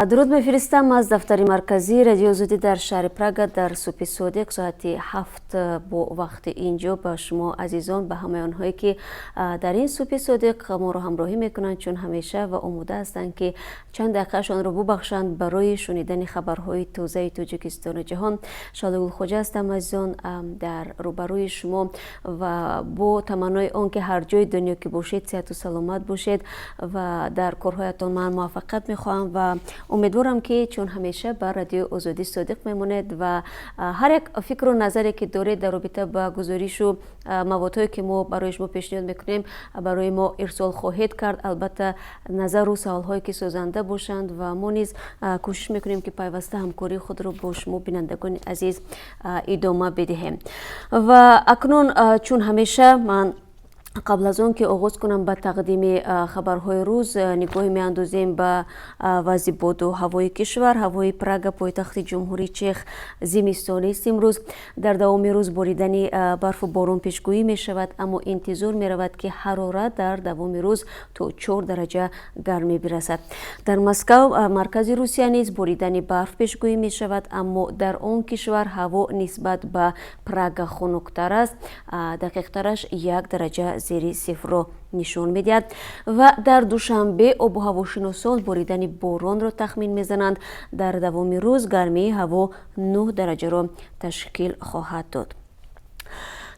Дуруд мефиристам аз дафтари марказии Радиои Озодӣ дар шаҳри Прага. Дар субҳи содиқ, соати 7 бо вақти инҷо, ба шумо азизон, ба ҳамаи онҳое, ки дар ин субҳи содиқ моро ҳамроҳӣ мекунанд, чун ҳамеша, ва омода ҳастанд, ки чанд дақиқаашонро бубахшанд барои шунидани хабарҳои тозаи Тоҷикистону ҷаҳон. Шалугул Хоҷа ҳастам, азизон, дар рӯбарӯи шумо ва бо таманнои он ки ҳар ҷои дунё ки бошед, сиҳату саломат бошед ва дар корҳоятон ман муваффақият мехоҳам ва умедворам, ки чун ҳамеша ба Радиои Озодӣ содиқ мемонед ва ҳар як фикру назаре, ки доред дар робита ба гузоришу маводҳое, ки мо барои шумо пешниҳод мекунем, барои мо ирсол хоҳед кард. Албатта, назару саволҳое, ки созанда бошанд, ва мо низ кӯшиш мекунем, ки пайваста ҳамкории худро бо шумо, бинандагони азиз, идома бидиҳем. Ва акнун, чун ҳамеша, ман қабл аз он ки оғоз кунам ба тақдими хабарҳои рӯз, нигоҳе меандозем ба вазъи боду ҳавои кишвар. Ҳавои Прага, пойтахти Ҷумҳурии Чех, зимистонист. Имрӯз дар давоми рӯз боридани барфу борон пешгӯӣ мешавад, аммо интизор меравад, ки ҳарорат дар давоми рӯз то 4 дараҷа гармӣ бирасад. Дар Москав, маркази Русия, низ боридани барф пешгӯӣ мешавад, аммо дар он кишвар ҳаво нисбат ба Прага хунуктар аст, дақиқтараш 1 дараҷа зери сифрро нишон медиҳад. Ва дар Душанбе обуҳавошиносон боридани боронро тахмин мезананд. Дар давоми рӯз гармии ҳаво 9 дараҷаро ташкил хоҳад дод.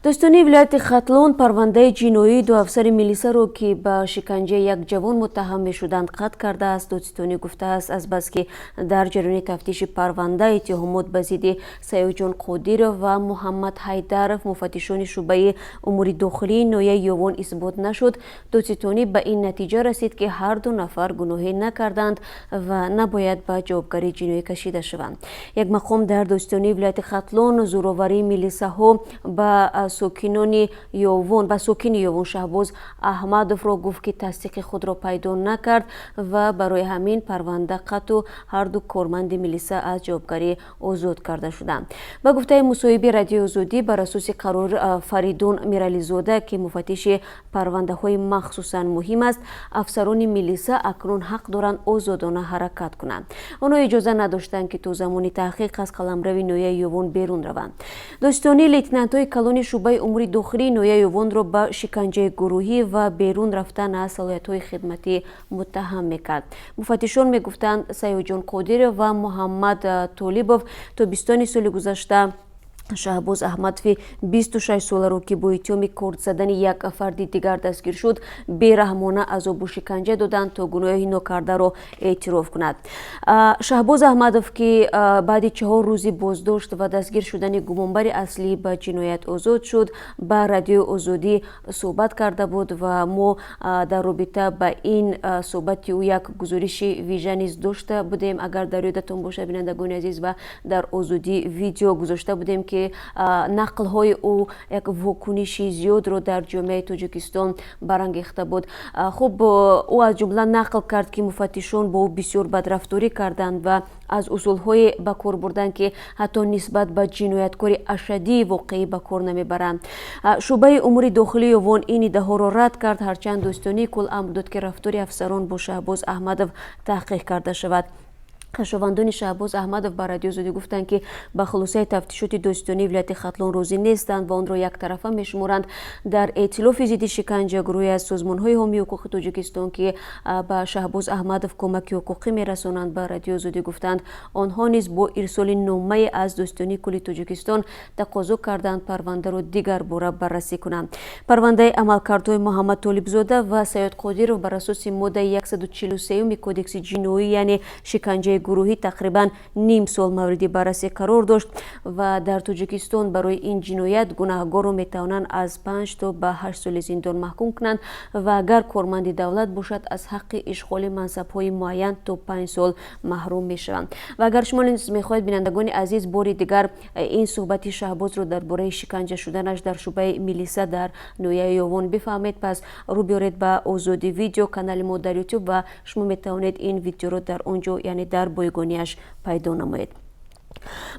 Додситонии вилояти Хатлон парвандаи ҷиноии ду афсари милисаро, ки ба шиканҷаи як ҷавон муттаҳам мешуданд, қатъ кардааст. Додситонӣ гуфтааст, азбаски дар ҷараёни тафтиши парванда иттиҳомот ба зидди Саёдҷон Қодиров ва Муҳаммад Ҳайдаров, муфаттишони шӯъбаи умури дохилии ноҳияи Ёвон, исбот нашуд, додситонӣ ба ин натиҷа расид, ки ҳар ду нафар гуноҳе накарданд ва набояд ба ҷавобгарии ҷиноӣ кашида шаванд. Як мақом дар додситонии вилояти Хатлон зӯроварии милисаҳо ба сокинони Ёвон, ба сокини Ёвон Шаҳбоз Аҳмадовро гуфт, ки тасдиқи худро пайдо накард ва барои ҳамин парванда қатъу ҳарду корманди милиса аз ҷавобгарӣ озод карда шуданд. Ба гуфтаи мусоҳиби Радиои Озодӣ, бар асоси қарор Фаридун Мирализода, ки муфаттиши парвандаҳои махсусан муҳим аст, афсарони милиса акнун ҳақ доранд озодона ҳаракат кунанд. Онҳо иҷоза надоштанд, ки то замони таҳқиқ аз қаламрави ноҳияи Ёвон берун раванд. Додситонӣ лейтенантҳои калони шӯъбаи умури дохилии ноҳияи Ёвонро ба шиканҷаи гурӯҳӣ ва берун рафтан аз салоҳиятҳои хидматӣ муттаҳам мекард. Муфаттишон мегуфтанд, Саёдҷон Қодиров ва Муҳаммад Толибов тобистони соли гузашта Шаҳбоз Аҳмадови 26 соларо, ки бо иттиҳоми корд задани як фарди дигар дастгир шуд, бераҳмона азобу шиканҷа доданд, то гуноҳи нокардаро эътироф кунад. Шаҳбоз Аҳмадов, ки баъди 4 рӯзи боздошт ва дастгир шудани гумонбари аслӣ ба ҷиноят озод шуд, ба Радиои Озодӣ суҳбат карда буд ва мо дар робита ба ин суҳбати ӯ як гузориши вижа низ дошта будем, агар дар ёдатон бошад, бинандагони азиз, ва дар Озодӣ Видео гузошта будем, ки нақлҳои ӯ як вокуниши зиёдро дар ҷомеаи Тоҷикистон барангехта буд. Хуб, ӯ аз ҷумла нақл кард, ки муфаттишон бо ӯ бисёр бадрафторӣ карданд ва аз усулҳое ба кор бурданд, ки ҳатто нисбат ба ҷинояткори ашаддии воқеӣ ба кор намебаранд. Шӯъбаи умури дохилии Ёвон ин иддаҳоро рад кард, ҳарчанд додситонии кул амр дод, ки рафтори афсарон бо Шаҳбоз Аҳмадов таҳқиқ карда шавад. Хешовандони Шаҳбоз Аҳмадов ба Радиои Озодӣ гуфтанд, ки ба хулосаи тафтишоти додситонии вилояти Хатлон розӣ нестанд ва онро яктарафа мешуморанд. Дар Эътилофи зидди шиканҷа, гурӯҳе аз созмонҳои ҳомии ҳуқуқи Тоҷикистон, ки ба Шаҳбоз Аҳмадов кӯмаки ҳуқуқӣ мерасонанд, ба Радиои Озодӣ гуфтанд, онҳо низ бо ирсоли номае аз Додситонии кулли Тоҷикистон тақозо карданд парвандаро дигарбора баррасӣ кунанд. Парвандаи амалкардҳои Муҳаммад Толибзода ва Саёд Қодиров бар асоси моддаи 143-уми Кодекси ҷиноӣ, яъне шиканҷаи гурӯҳӣ, тақрибан ним сол мавриди баррасӣ қарор дошт ва дар Тоҷикистон барои ин ҷиноят гунаҳгорро метавонанд аз 5 то ба 8 соли зиндон маҳкум кунанд ва агар корманди давлат бошад, аз ҳаққи ишғоли мансабҳои муайян то 5 сол маҳрум мешаванд. Ва агар шумо низ мехоҳед, бинандагони азиз, бори дигар ин суҳбати Шаҳбозро дар бораи шиканҷа шуданаш дар шӯъбаи милиса дар ноҳияи Ёвон бифаҳмед, пас рӯ биёред ба Озодӣ Видео, канали мо дар Ютуб, ва шумо метавонед ин видеоро дар он ҷо, яъне дар бойгониаш, пайдо намоед.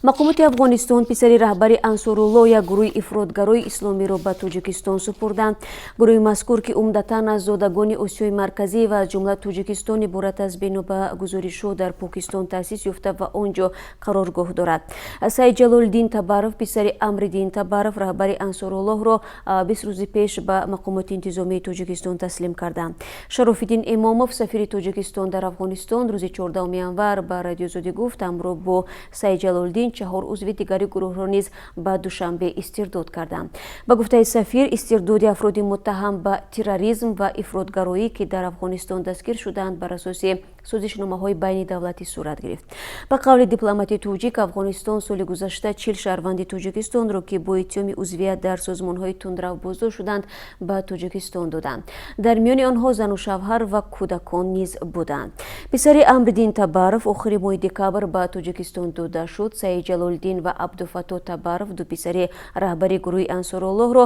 Мақомоти Афғонистон писари раҳбари Ансоруллоҳ, як гурӯҳи ифротгарои исломиро, ба Тоҷикистон супурданд. Гурӯҳи мазкур, ки умдатан аз зодагони Осиёи Марказӣ ва аз ҷумла Тоҷикистон иборат аст, бино ба гузоришҳо, дар Покистон таъсис ёфта ва он ҷо қароргоҳ дорад. Саид Ҷалолиддин Табаров, писари Амриддин Табаров, раҳбари Ансоруллоҳро, 20 рӯзи пеш ба мақомоти интизомии Тоҷикистон таслим карданд. Шарофиддин Имомов, сафири Тоҷикистон дар Афғонистон, рӯзи 14 январ ба Радиои Озодӣ гуфт, ҳамроҳ бо Саид Ҷалолиддин чаҳор узви дигари гурӯҳро низ ба Душанбе истирдод карданд. Ба гуфтаи сафир, истирдоди афроди муттаҳам ба терроризм ва ифротгароӣ, ки дар Афғонистон дастгир шудаанд, бар асоси созишномаҳои байнидавлатӣ сурат гирифт. Ба қавли дипломати тоҷик, Афғонистон соли гузашта 40 шаҳрванди Тоҷикистонро, ки бо иттиҳоми узвият дар созмонҳои тундрав боздошт шуданд, ба Тоҷикистон доданд. Дар миёни онҳо зану шавҳар ва кӯдакон низ буданд. Писари Амриддин Табаров охири моҳи декабр ба Тоҷикистон дода шуд. Саид Ҷалолиддин ва Абдуфаттоҳ Табаров, ду писари раҳбари гурӯҳи Ансоруллоҳро,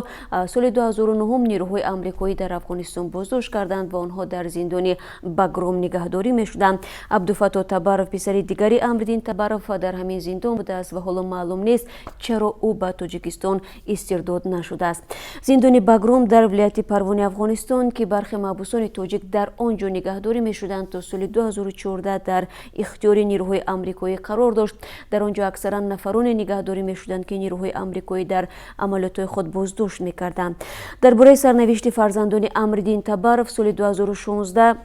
соли 2009 нерӯҳои амрикоӣ дар Афғонистон боздошт карданд ва онҳо дар зиндони Багром нигаҳдорӣ мешуданд. Абдуфаттоҳ Табаров, писари дигари Амриддин Табаров, дар ҳамин зиндон будааст ва ҳоло маълум нест, чаро ӯ ба Тоҷикистон истирдод нашудааст. Зиндони Багром дар вилояти Парвони Афғонистон, ки бархе маҳбусони тоҷик дар он ҷо нигаҳдорӣ мешуданд, то соли 2014 дар ихтиёри нерӯҳои амрикоӣ қарор дошт. Дар он ҷо аксаран нафароне нигаҳдорӣ мешуданд, ки нерӯҳои амрикоӣ дар амалиётҳои худ боздошт мекарданд. Дар бораи сарнавишти фарзандони Амриддин Табаров соли 2016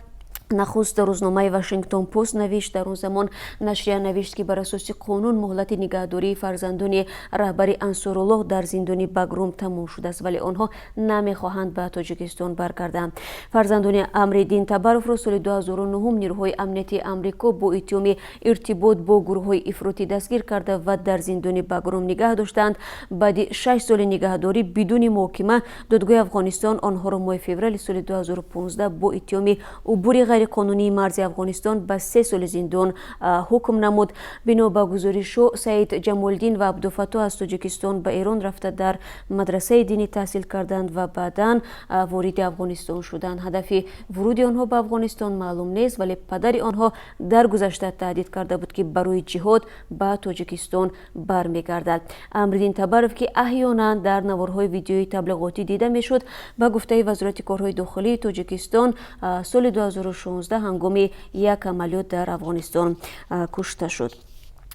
нахуст рӯзномаи Вашингтон Пост навишт. Дар он замон нашрия навишт, ки бар асоси қонун муҳлати нигаҳдории фарзандони раҳбари Ансоруллоҳ дар зиндони Багром тамом шудааст, вале онҳо намехоҳанд ба Тоҷикистон баргарданд. Фарзандони Амриддин Табаровро соли 2009 нерӯҳои амниятии Амрико бо иттиҳоми иртибот бо гурӯҳҳои ифротӣ дастгир карда ва дар зиндони Багром нигаҳ доштанд. Баъди 6 соли нигаҳдорӣ бидуни муҳокима, додгоҳи Афғонистон онҳоро моҳи феврали соли 2015 бо иттиҳоми убури ғайриқонунии марзи Афғонистон ба 3 соли зиндон ҳукм намуд. Бино ба гузоришҳо, Саид Ҷамолиддин ва Абдуфаттоҳ аз Тоҷикистон ба Эрон рафта, дар мадрасаи динӣ таҳсил карданд ва баъдан вориди Афғонистон шуданд. Ҳадафи вуруди онҳо ба Афғонистон маълум нест, вале падари онҳо дар гузашта таҳдид карда буд, ки барои ҷиҳод ба Тоҷикистон бармегардад. Амриддин Табаров, ки аҳёнан дар наворҳои видеои таблиғотӣ дида мешуд, ба гуфтаи Вазорати корҳои дохилии Тоҷикистон, соли 2016 ҳангоми як амалиёт дар Афғонистон кушта шуд.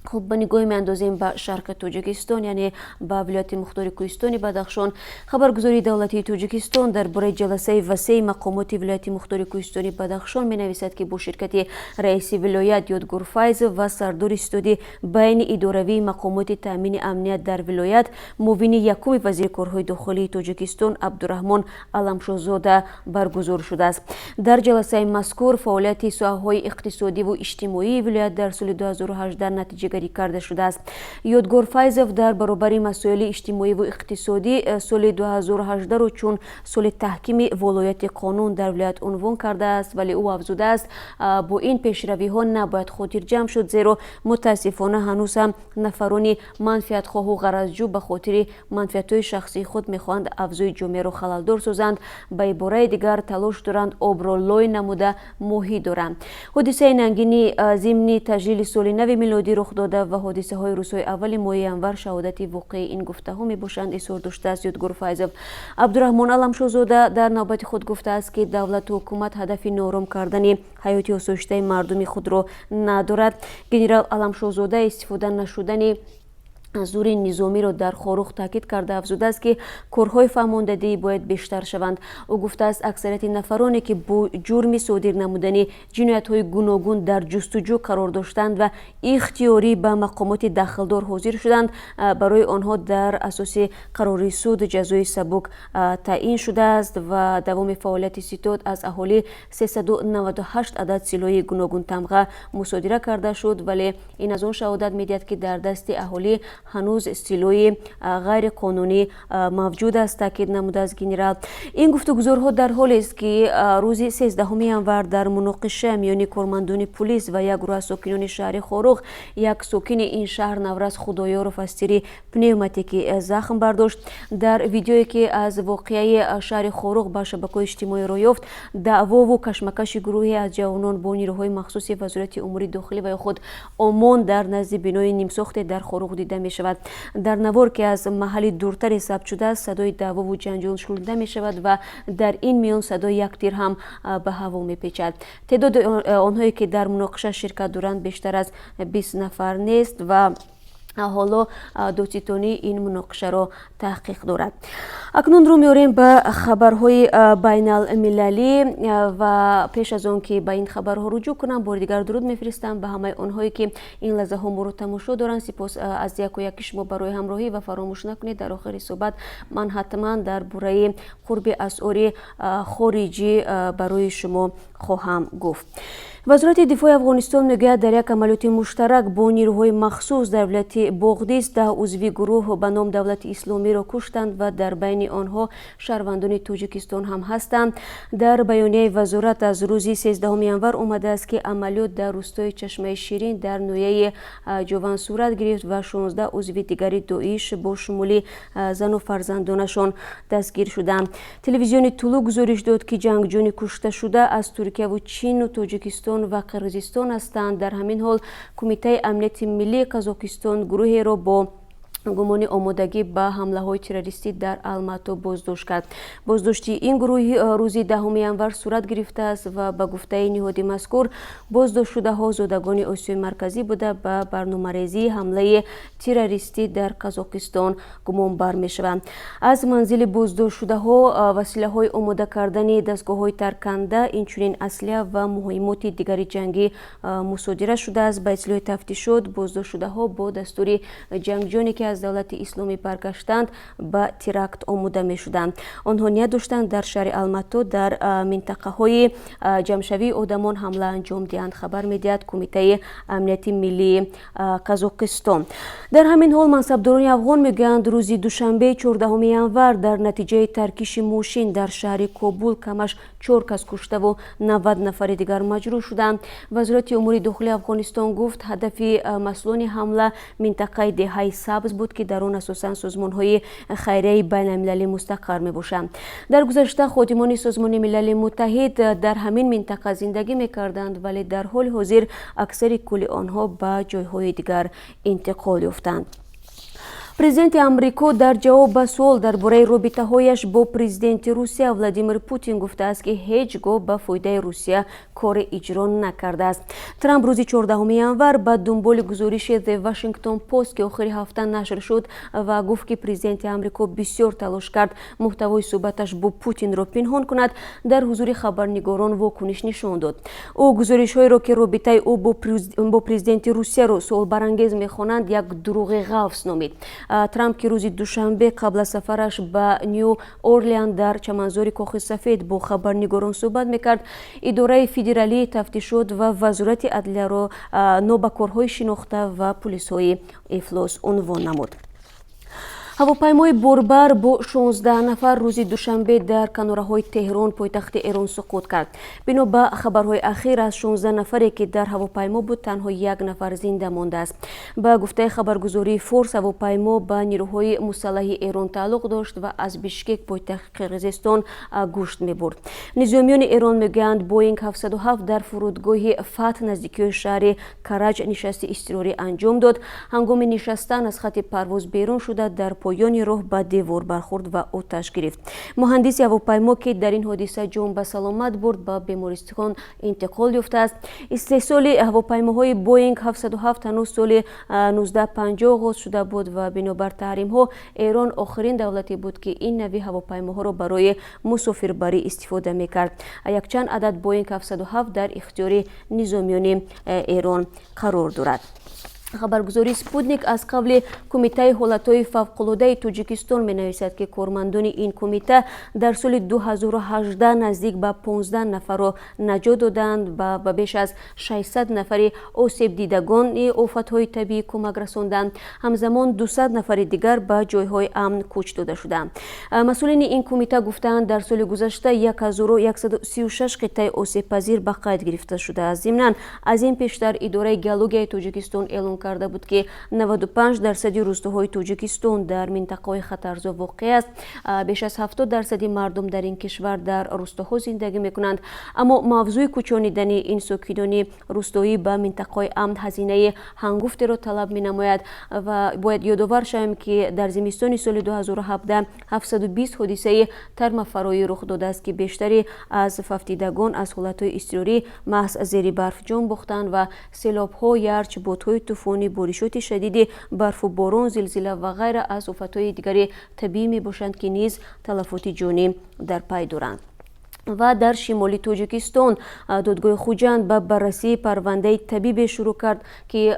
Хуб, ба нигоҳе меандозем ба шарқи Тоҷикистон, яъне ба вилояти мухтори кӯҳистони Бадахшон. Хабаргузории давлатии Тоҷикистон дар бораи ҷаласаи васеи мақомоти вилояти мухтори кӯҳистони Бадахшон менависад, ки бо ширкати раиси вилоят Ёдгор Файзов ва сардори ситоди байни идоравии мақомоти таъмини амният дар вилоят, муовини якуми вазири корҳои дохилии Тоҷикистон Абдураҳмон Аламшозода баргузор шудааст. Дар ҷаласаи мазкур фаъолияти соҳаҳои иқтисодиву иҷтимоии вилоят дар соли 2018 натиҷагарӣ карда шудааст. Ёдгор Файзов дар баробари масоили иҷтимоиву иқтисодӣ соли 2018-ро чун соли таҳкими волояти қонун дар вилоят унвон кардааст, вале ӯ афзудааст, бо ин пешравиҳо набояд хотирҷамъ шуд, зеро мутаассифона ҳанӯз ҳам нафарони манфиатхоҳу ғаразҷӯ ба хотири манфиатҳои шахсии худ мехоҳанд авзои ҷомеаро халалдор созанд. Ба ибораи дигар, талош доранд обро лой намуда моҳӣ доранд. Ҳодисаи нангини зимни таҷлили соли нави милодӣ рух дода ва ҳодисаҳои рӯзҳои аввали моҳи январ шаҳодати воқеии ин гуфтаҳо мебошанд, изҳор доштааст Ёдгор Файзов. Абдураҳмон Аламшозода дар навбати худ гуфтааст, ки давлату ҳукумат ҳадафи ноором кардани ҳаёти осоиштаи мардуми худро надорад. Генерал Аламшозода истифода нашудани зури низомиро дар Хоруғ таъкид карда, афзудааст, ки корҳои фаҳмондадиҳӣ бояд бештар шаванд. Ӯ гуфтааст, аксарияти нафароне, ки бо ҷурми содир намудани ҷиноятҳои гуногун дар ҷустуҷӯ қарор доштанд ва ихтиёрӣ ба мақомоти дахлдор ҳозир шуданд, барои онҳо дар асоси қарори суд ҷазои сабук таъин шудааст ва давоми фаъолияти ситод аз аҳолӣ 398 адад силоҳи гуногунтамға мусодира карда шуд. Вале ин аз он шаҳодат медиҳад, ки дар дасти аҳолӣ Ҳанӯз силоҳи ғайриқонунӣ мавҷуд аст, таъкид намудааст генерал. Ин гуфтугузорҳо дар ҳолест, ки рӯзи 13 январ дар муноқиша миёни кормандони пулис ва як гурӯҳ аз сокинони шаҳри Хоруғ як сокини ин шаҳр, Навраз Худоёров, аз тири пневматикӣ захм бардошт. Дар видеое, ки аз воқеаи шаҳри Хоруғ ба шабакаҳои иҷтимоӣ роҳ ёфт, даъвову кашмакаши гурӯҳе аз ҷавонон бо нирӯҳои махсуси Вазорати умури дохилӣ ва ё худ ОМОН дар назди бинои нимсохте дар Хоруғ дида мешавад. Дар навор, ки аз маҳалли дуртаре сабт шудааст, садои даъвову ҷанҷол шунида мешавад ва дар ин миён садои як тир ҳам ба ҳаво мепечад. Теъдоди онҳое, ки дар муноқиша ширкат доранд, бештар аз 20 нафар нест ва ҳоло додситонӣ ин муноқишаро таҳқиқ дорад. Акнун рӯ меорем ба хабарҳои байналмилалӣ ва пеш аз он ки ба ин хабарҳо руҷӯъ кунам, бори дигар дуруд мефиристам ба ҳамаи онҳое, ки ин лаҳзаҳо моро тамошо доранд. Сипос аз яку яки шумо барои ҳамроҳӣ ва фаромӯш накунед, дар охири суҳбат ман ҳатман дар бораи қурби асъори хориҷӣ барои шумо хоҳам гуфт. Вазорати дифои Афғонистон мегӯяд, дар як амалиёти муштарак бо нирӯҳои махсус дар вилояти Боғдис 10 узви гурӯҳ ба ном Давлати Исломиро куштанд ва дар байни онҳо шаҳрвандони Тоҷикистон ҳам ҳастанд. Дар баёнияи вазорат аз рӯзи 13 январ омадааст, ки амалиёт дар рӯстои Чашмаи Ширин дар ноҳияи Ҷован сурат гирифт ва 16 узви дигари Доиш бо шумули зану фарзандонашон дастгир шуданд. Телевизиони Тулу гузориш дод, ки ҷангҷӯёни кушташуда аз Туркияву Чину Тоҷикистон ва Қирғизистон ҳастанд. Дар ҳамин ҳол, Кумитаи амнияти миллии Қазоқистон гурӯҳеро бо гумони омодагӣ ба ҳамлаҳои террористӣ дар Алмато боздошт кард. Боздошти ин гурӯҳ рӯзи 10 январ сурат гирифтааст ва ба гуфтаи ниҳоди мазкур, боздоштшудаҳо зодагони Осиёи Марказӣ буда, ба барномарезии ҳамлаи террористӣ дар Қазоқистон гумонбар мешаванд. Аз манзили боздоштшудаҳо василаҳои омода кардани дастгоҳҳои тарканда, инчунин аслиҳа ва муҳимоти дигари ҷангӣ мусодира шудааст. Ба иттилои тафтишот, боздоштшудаҳо бо дастури ҷангҷӯёне, ки аз Давлати Исломӣ баргаштанд, ба теракт омода мешуданд. Онҳо ният доштанд дар шаҳри Алмато дар минтақаҳои ҷамъшавии одамон ҳамла анҷом диҳанд, хабар медиҳад Кумитаи амнияти миллии Қазоқистон. Дар ҳамин ҳол, мансабдорони афғон мегӯянд, рӯзи душанбе, 14 январ, дар натиҷаи таркиши мошин дар шаҳри Кобул камаш чор кас куштаву 90 нафари дигар маҷрӯҳ шуданд. Вазорати умури дохилии Афғонистон гуфт, ҳадафи масъулони ҳамла минтақаи Деҳаи Сабз буд, ки дар он асосан созмонҳои хайрияи байналмилалӣ мустақар мебошанд. Дар гузашта ходимони Созмони Милали Муттаҳид дар ҳамин минтақа зиндагӣ мекарданд, вале дар ҳоли ҳозир аксари кулли онҳо ба ҷойҳои дигар интиқол ёфтанд. Президенти Амрико дар ҷавоб ба суол дар бораи робитаҳояш бо президенти Русия Владимир Путин гуфтааст, ки ҳеҷ гоҳ ба фоидаи Русия коре иҷро накардааст. Трамп рӯзи 14 январ ба дунболи гузориши The Washington Post, ки охири ҳафта нашр шуд ва гуфт, ки президенти Амрико бисёр талош кард муҳтавои суҳбаташ бо Путинро пинҳон кунад, дар ҳузури хабарнигорон вокуниш нишон дод. Ӯ гузоришҳоеро, ки робитаи ӯ бо президенти Русияро суолбарангез мехонанд, як дурӯғи ғафс номид. Трамп, ки рӯзи душанбе қабл аз сафараш ба Ню Орлеан дар чаманзори Кохи Сафед бо хабарнигорон суҳбат мекард, Идораи федералии тафтишот ва Вазорати адлияро нобакорҳои шинохта ва пулисҳои ифлос унвон намуд. Ҳавопаймои борбар бо 16 нафар рӯзи душанбе дар канораҳои Теҳрон, пойтахти Эрон, суқут кард. Бино ба хабарҳои ахир, аз 16 нафаре, ки дар ҳавопаймо буд, танҳо як нафар зинда мондааст. Ба гуфтаи хабаргузории Форс, ҳавопаймо ба нирӯҳои мусаллаҳи Эрон тааллуқ дошт ва аз Бишкек, пойтахти Қирғизистон, гӯшт мебурд. Низомиёни Эрон мегӯянд, Боинг 707 дар фурудгоҳи Фатҳ, наздикиҳои шаҳри Караҷ, нишасти изтирорӣ анҷом дод. Ҳангоми нишастан аз хати парвоз берун шуда, дар поёни роҳ ба девор бархӯрд ва оташ гирифт. Муҳандиси ҳавопаймо, ки дар ин ҳодиса ҷон ба саломат бурд, ба бемористон интиқол ёфтааст. Истеҳсоли ҳавопаймоҳои Боинг 707 ҳанӯз соли 1950 оғоз шуда буд ва бинобар таҳримҳо Эрон охирин давлате буд, ки ин нави ҳавопаймоҳоро барои мусофирбарӣ истифода мекард. Якчанд адад Боинг 707 дар ихтиёри низомиёни Эрон қарор дорад. Хабаргузории «Спутник» аз қавли Кумитаи ҳолатҳои фавқулодаи Тоҷикистон менависад, ки кормандони ин кумита дар соли 2018 наздик ба 15 нафарро наҷот доданд ва ба беш аз 600 нафари осебдидагони офатҳои табиӣ кӯмак расонданд. Ҳамзамон 200 нафари дигар ба ҷойҳои амн кӯч дода шуданд. Масъулини ин кумита гуфтаанд, дар соли гузашта 1136 қиттаи осебпазир ба қайд гирифта шудааст. Зимнан, аз ин пештар Идораи геологияи Тоҷикистон эълон карда буд, ки 95 дарсади рӯстоҳои Тоҷикистон дар минтақаҳои хатарзо воқеъ аст. Беш аз 70 дарсади мардум дар ин кишвар дар рӯстоҳо зиндагӣ мекунанд. Аммо мавзӯи кӯчонидани ин сокинони рӯстоӣ ба минтақаҳои амн ҳазинаи ҳангуфтеро талаб менамояд. Ва бояд ёдовар шавем, ки дар зимистони соли 2017 720 ҳодисаи тармафароӣ рух додааст, ки бештари аз фавтидагон аз ҳолатҳои изтирорӣ маҳз зери барф ҷон бохтанд. Ва селобҳо, ярч, бодҳои тӯфонӣ, боришоти шадиди барфу борон, зилзила ва ғайра аз офатҳои дигари табиӣ мебошанд, ки низ талафоти ҷонӣ дар пай доранд. Ва дар шимоли Тоҷикистон додгоҳи Хуҷанд ба баррасии парвандаи табибе шурӯъ кард, ки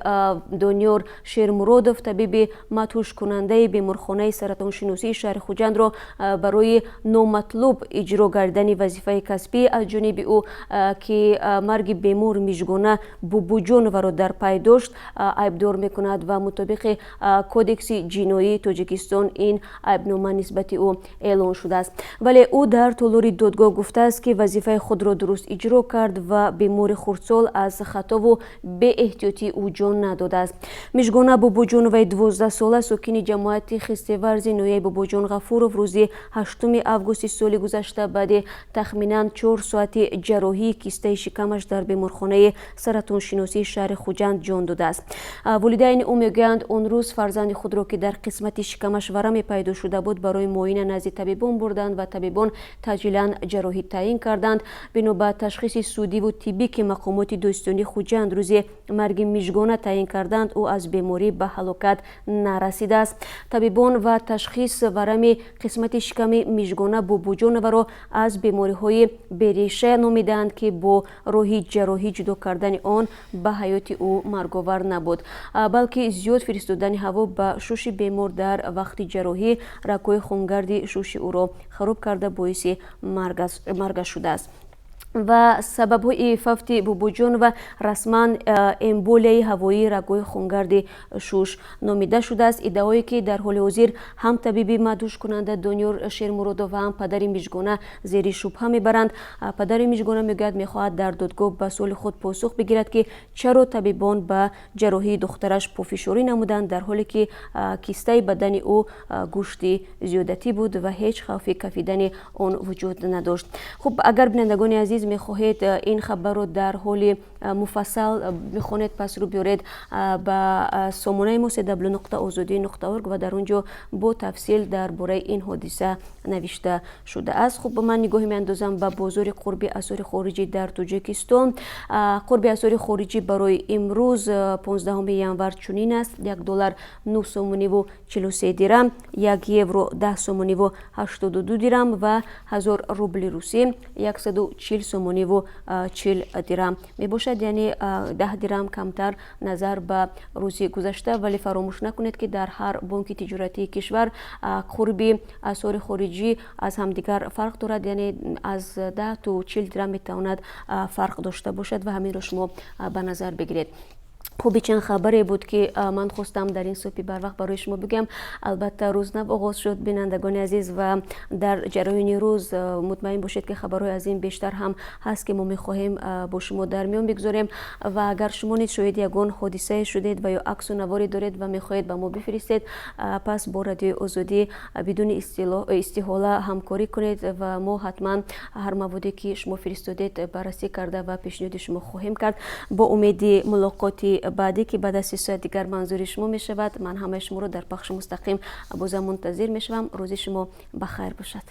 Дониёр Шермуродов, табиби мадҳушкунандаи беморхонаи саратоншиносии шаҳри Хуҷандро, барои номатлуб иҷро гардидани вазифаи касбӣ аз ҷониби ӯ, ки марги бемор Мижгона Бубуҷоноваро дар пай дошт, айбдор мекунад. Ва мутобиқи Кодекси ҷиноии Тоҷикистон ин айбнома нисбати ӯ эълон шудааст. Вале ӯ дар толори додгоҳ гуфта гуфтааст, ки вазифаи худро дуруст иҷро кард ва бемори хурдсол аз хатову беэҳтиётии ӯ ҷон надодааст. Мижгона Бобоҷоноваи 12-сола, сокини ҷамоати Хистеварзи ноҳияи Бобоҷон Ғафуров, рӯзи 8 августи соли гузашта баъди тахминан 4 соати ҷарроҳии кистаи шикамаш дар беморхонаи саратоншиносии шаҳри Хуҷанд ҷон додааст. Волидайни ӯ мегӯянд, он рӯз фарзанди худро, ки дар қисмати шикамаш вараме пайдо шуда буд, барои муоина назди табибон бурданд ва табибон таъҷилан ҷарроҳӣ таъин карданд. Бино ба ташхиси судиву тиббӣ, ки мақомоти додситонии Хуҷанд рӯзи марги Мижгона таъин карданд, ӯ аз беморӣ ба ҳалокат нарасидааст. Табибон ва ташхис варами қисмати шиками Мижгона Бобоҷоноваро аз бемориҳои береша номидаанд, ки бо роҳи ҷарроҳӣ ҷудо кардани он ба ҳаёти ӯ марговар набуд, балки зиёд фиристодани ҳаво ба шуши бемор дар вақти ҷарроҳӣ рагҳои хунгарди шуши ӯро хароб карда, боиси маргаш шудааст. Ва сабабҳои фавти Бобоҷонова расман эмболияи ҳавоии рагҳои хунгарди шуш номида шудааст. Иддаое, ки дар ҳоли ҳозир ҳам табиби мадҳушкунанда Дониёр Шермуродов ва ҳам падари Мижгона зери шубҳа мебаранд. Падари Мижгона мегӯяд, мехоҳад дар додгоҳ ба суоли худ посух бигирад, ки чаро табибон ба ҷарроҳии духтараш пофишорӣ намуданд, дар ҳоле ки кистаи бадани ӯ гӯшти зиёдатӣ буд ва ҳеҷ хавфи кафидани он вуҷуд надошт. Хуб, агар, бинандагони азиз, мехоҳед ин хабарро дар ҳоли муфассал бихонед, пас рӯ биёред ба сомонаи мо cw.ozodi.org ва дар он ҷо бо тафсил дар бораи ин ҳодиса навишта шудааст. Хуб, ман нигоҳе меандозам ба бозори қурби асъори хориҷӣ дар Тоҷикистон. Қурби асъори хориҷӣ барои имрӯз, 15 январ, чунин аст: 1 доллар 9 сомониву 43 дирам, 1 евро 10 сомониву 82 дирам ва 1000 рубли русӣ 140 сомониву 40 дирам мебошад, яъне 10 дирам камтар назар ба рӯзи гузашта. Вале фаромӯш накунед, ки дар ҳар бонки тиҷоратии кишвар қурби асъори хориҷӣ аз ҳамдигар фарқ дорад, яъне аз 10 то 40 дирам метавонад фарқ дошта бошад ва ҳаминро шумо ба назар бигиред. Хуби, чанд хабаре буд, ки ман хостам дар ин субҳи барвақт барои шумо бигӯям. Албатта, рӯз нав оғоз шуд, бинандагони азиз, ва дар ҷараёни рӯз мутмаин бошед, ки хабарҳои аз ин бештар ҳам ҳаст, ки мо мехоҳем бо шумо дар миён бигзорем. Ва агар шумо низ шоҳиди ягон ҳодисае шудед ва ё аксу наворе доред ва мехоҳед ба мо бифиристед, пас бо Радиои Озодӣ бидуни истиҳола ҳамкорӣ кунед ва мо ҳатман ҳар маводе, ки шумо фиристодед, баррасӣ карда ва пешниҳоди шумо хоҳем кард. Бо умеди мулоқоти баъдӣ, ки баъд аз 3 соат дигар манзури шумо мешавад, ман ҳамаи шуморо дар пахши мустақим бозам мунтазир мешавам. Рӯзи шумо ба хайр бошад.